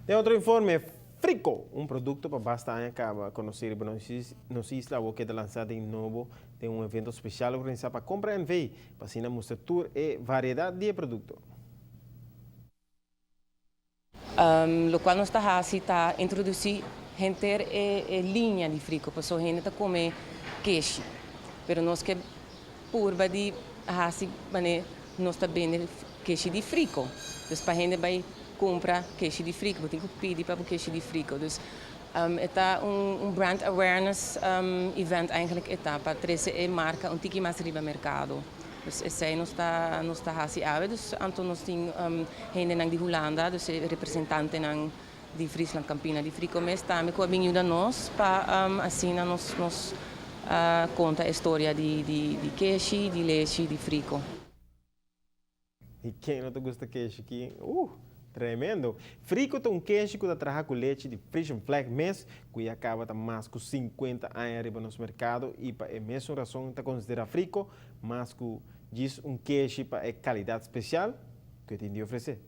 Den otro informe, Frico, un producto pa basta aña caba conoci riba nos isla, a keda lansa di nobo den un evento special organisa pa Compra NV, pa asina mustra tur e variedad di producto. Loke nos ta haci ta introduci henter e liña di Frico, pasobra hende ta come keshi. Pero nos ke purba di hasi mane nos ta bende keshi di Frico. Dus pa hende bay cumpra keshi di Frico, bo tin cu pidi pa keshi di Frico. Dus e ta un brand awareness event eigenlijk, e ta pa trece e marca un tiki mas riba mercado. Dus esey nos ta hasi awe, dus anto nos tin hendenan di Hulanda, dus representantenan di Friesland Campina di Frico mes tambe cu a bin yuda nos pa asina nos conta e historia di keshi, di lechi, di Frico. Y ken no ta gusta keshi aki? Tremendo. Frico ta un keshi cu ta traha cu lechi di Frisian Flag mes, cu a caba ta mas cu 50 aña riba nos mercado y pa e mesun rason ta considera Frico mas cu djis un keshi pa e calidad special cu e tin di ofrece.